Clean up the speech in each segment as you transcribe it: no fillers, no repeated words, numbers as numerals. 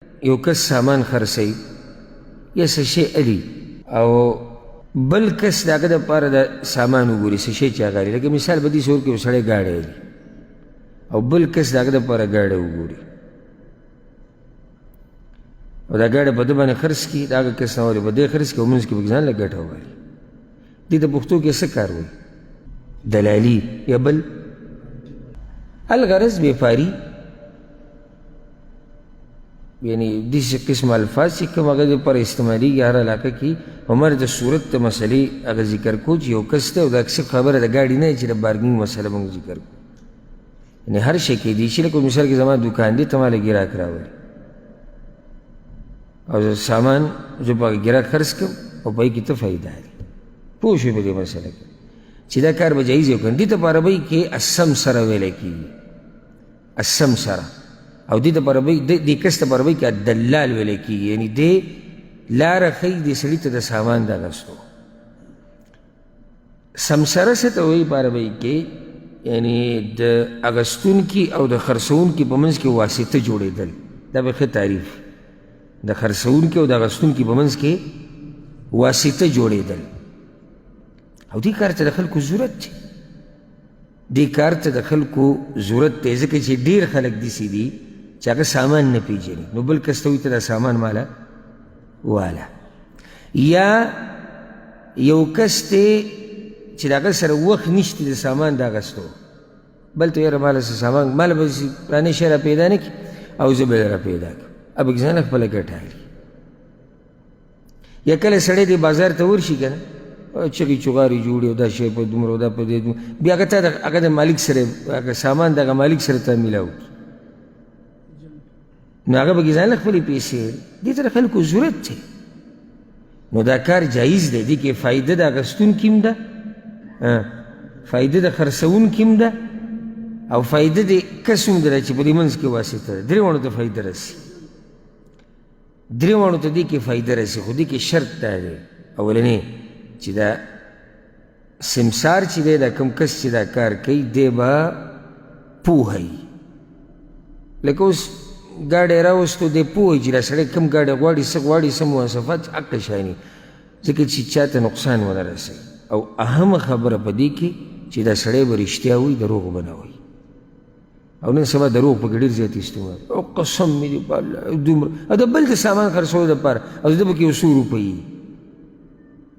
یو کس سامان خرڅوي یا څه شی الي او بل کس د هغه دپاره د سامان وګوري، څه شی چې هغه الي. لکه مثال به داسې ورکړي، یو سړی ګاډی الي او بل کس د هغه دپاره ګاډی وګوري او دا ګاډی په ده باندې خرڅ کړي، د هغه کس نه ولي په دې خرڅ کړي او منځ کې پکې ځان له ګټه ووالي. دې ته پښتو کې څه کار وایي؟ دلالي یا بل الغرض وپاري، یعنی داسې قسم الفاظ چې کوم هغه دپاره استعمالېږي هر علاقه کې. عمر د صورت د مسئلې هغه ذکر کو چې یو کس دی او دا څه خبره د ګاډي نه چې د بارګینګ مسئله موږ ذکر کو، یعنی هر شی کېدی شي. لکه مثال کې زما دوکان دی، ته ما له ګراک راولي او زه سامان زه په ګراک خرڅ کړم او په هغې کې ته فایده اخلې. پوه شوې په دې مسئله کې چې دا کار به جایز وي که نه؟ دې ته په عربۍ کې السم سره ویلی کېږي، السم سره. او دې ته په عربۍ، دې کس ته په عربۍ کې الدلال ویلی کېږي، یعنې دې لاره ښیي دې سړي ته د سامان د اخیستو. سمسره څه ته وایي په عربۍ کې؟ یعنی د اغستونکي او د خرڅوونکي په منځ کې واسطه جوړېدل. دا به ښه تعریف، د خرڅوونکي او د اغستونکي په منځ کې واسطه جوړېدل. او دې کار ته د خلکو ضرورت دی، دې کار ته د خلکو ضرورت دی، ځکه چې ډېر خلک داسې دي چې هغه سامان نه پېژني، نو بل کس ته وایي ته دا سامان ماله واله. یا یو کس دی چې د هغه سره وخت نشته د سامان د اخیستو، بل ته یاره ماله څه سامان ماله به فلانې شی را پیدا نه کړي او زه به یې را پیدا کړم، پکې ځان خپله ګټه اخلي. یا کله سړی دی بازار ته ورشي که نه، چغې چغارې جوړې او دا شی په دومره او دا په دې دومره، بیا هغه ته هغه د مالک سره هغه سامان د هغه مالک سره ته میلاو کړي، نو هغه به کې ځان له خپلې پیسې. دې ته د خلکو ضرورت دی، نو دا کار جایز دی. دې کې فایده د اخیستونکي هم ده، فایده د خرڅوونکي هم ده، او فایده د کس هم ده چې په دې منځ کې واسطه ده. درې واړو ته فایده رسي، درې واړو ته دې کې فایده رسي. خو دې کې شرط دا دی اولنی چې دا سمسار چې دی، دا کوم کس چې دا کار کوي، دی به پوه وي. لکه اوس ګاډی راوستو، دی پوه وي چې دا سړی کوم ګاډی غواړي، څه غواړي، څه مواصفات، حق شاني، ځکه چې چا ته نقصان ونه رسوي. او اهمه خبره په دې کې چې دا سړی به رښتیا وایي، دروغ به نه وایي. او نن سبا دروغ پکې ډېر زیات استعمال، او قسم مې دی په الله دومره، او د بل د سامان خرڅولو دپاره او د پکې یو څو روپۍ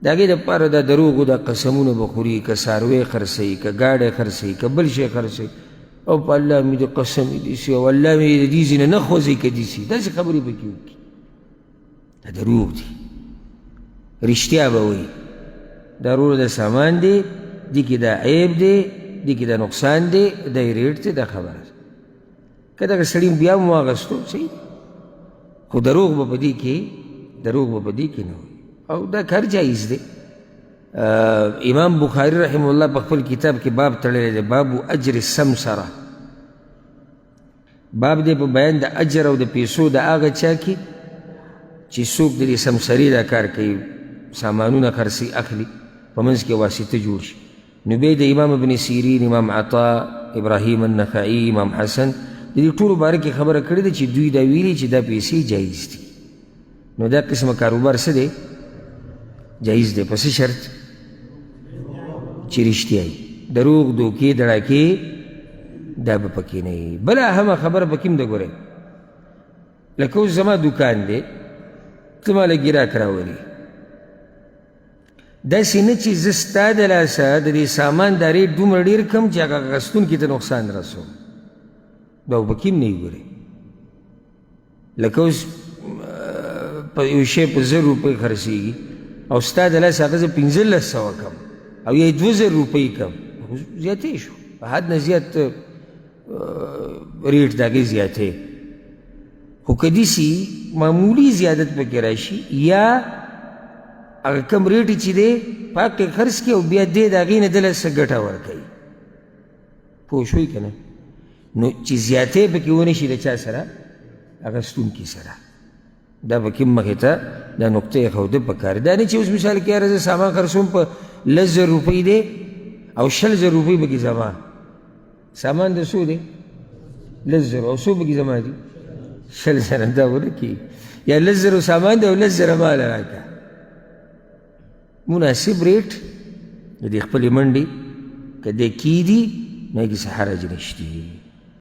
د هغې دپاره دا دروغو دا قسمونه به خوري، که څاروی خرڅوي، که ګاډی خرڅوي، که بل شی خرڅوي، او په الله مې د قسم دي او الله مې د دې ځای نه نه خوځوي که داسې داسې خبرې پکې وکړي. دا دروغ دي، رښتیا به وایي. دا وروره د سامان دی، دې کې دا عیب دی، دې کې دا نقصان دی، دا یې ریټ دی، دا خبره ده. که دغه سړي بیا هم واغستو صحیح، خو دروغ به په دې کې، دروغ به په دې کې نه وي. او دا کار جایز دی. امام بخاري رحمه الله په خپل کتاب کې باب تړلی دی، باب اجر السمسره. باب دی په بیان د اجر او د پیسو د هغه چا کې چې څوک د دې سمسرې دا کار کوي، سامانونه خرڅوي اخلي، په منځ کې واسطه جوړ شي. نو بیا د امام ابن سیرین، امام عطا، ابراهیم النخعي، امام حسن د دې ټولو باره کې خبره کړې ده چې دوی دا ویلي چې دا پیسې جایز دي. نو دا قسمه کاروبار څه دی؟ جایز دی. په څه شرط؟ چې رښتیا وي، دروغ، دوکې، دړاکې دا به پکې نه وي. بله اهمه خبره پکې هم ده، ګورئ لکه اوس زما دوکان دی، ته ما له ګراک راولي، داسې نه چې زه ستا د لاسه د دې سامان دا ریټ دومره ډېر کړم چې هغه اخیستونکي ته نقصان رسوم، دا به پکې هم نه وي. ګورئ لکه اوس په یو شی په 1000 روپۍ خرڅېږي او ستا د لاسه هغه زه 1500 کړم او یا یې 2000 روپۍ کړم، زیاتې شو، په حد نه زیات ریټ د هغې زیاتې. خو که داسې معمولي زیادت پکې راشي یا هغه کم ریټ چې دی په حق کې خرڅ کړي او بیا دی د هغې نه دله څه ګټه ورکوي، پوه شوئ که نه؟ نو چې زیاتی پکې ونه شي د چا سره؟ اخیستونکي سره. دا پکې مخې ته دا نقطه ایښوده پکار ده. دا نه چې اوس مثال کې یاره زه سامان خرڅوم په 10,000 روپۍ دی او 20,000 روپۍ پکې زما سامان د څو دی؟ 10,000، او څو پکې زما دي؟ 20,000 دا ونه کېږي. یا 10,000 سامان دی او 10,000 مال راکړه. مناسب ریټ د دې خپلې منډې که دی کېدي، نو هغې څه حرج نشته.